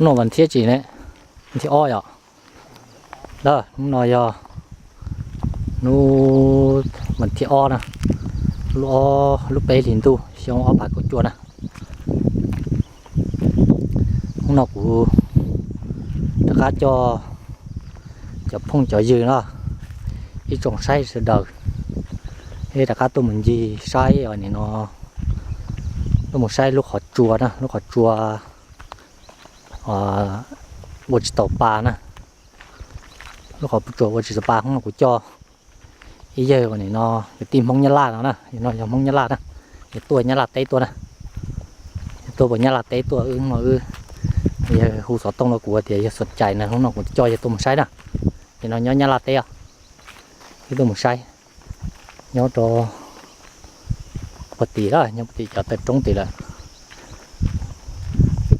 Hnub no vas thib tsis ne? Vas thib ob yom. Lawm, hnub no yog hnub vas thib ob na, lub ob lub peb hlis ntuj xyoo ob phav kaum cuaj na. Hnub no kuv rov qab coj cov phooj cov ywg no, ib tsoom saib sawv daws, rov qab tuaj mus ncig saib os nim no, tuaj mus saib lub qhov tsua na, lub qhov tsua ua tsis tau pa na, lub qhov tsua ua tsis tau pa. Hnub no kuv coj ib yawg uas nim no kwv tij Hmoob Nyab Laj no na, no yog Hmoob Nyab Laj na, yog tuaj Nyab Laj teb tuaj na, yog tuaj puas Nyab Laj teb tuaj. Wb no wb, yawg hu xov tooj rau kuv tias yawg xom cai na, hnub no kuv coj yawg tuaj mus saib na. Nim no nyob Nyab Laj teb os, wb tuaj mus saib, nyob rau puag tim lawm, nyob puag tim cov taw roob tid lawm.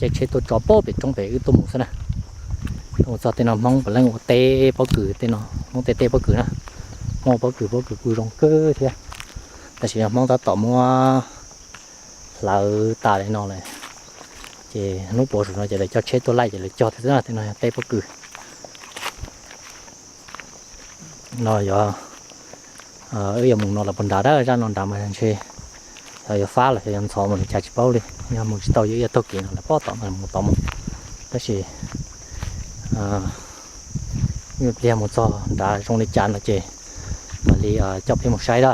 Caij tsheb tuaj tso pem pem roob pem wb tuaj mus xwb na. Tuaj mus txog tej no Hmoob puav leej ua teb pob kws tej no, Hmoob tej teb pob kws na, Hmoob ua pob kws, pob kws kuj zoo kawg thiab. Tab sis Hmoob tab tom muab hlawv tas li no lawm, ces hnub puav saum no ces lawv coj tsheb tuaj laij ces lawv cog thiab xwb na. Tej no yog teb pob kws. No yog wb yuav mus no los puag nrad, zaj no nrad mas ntshe xyov yuav fab los xyov yuav ntxhov mus li cas tsis paub li. Yog mus tsis tau ces wb yuav taug kev no lawm pob tom no mus tod mus. Tab sis ib pliag mus txog nrad zoo li cas no ces mam li coj peb mus saib na.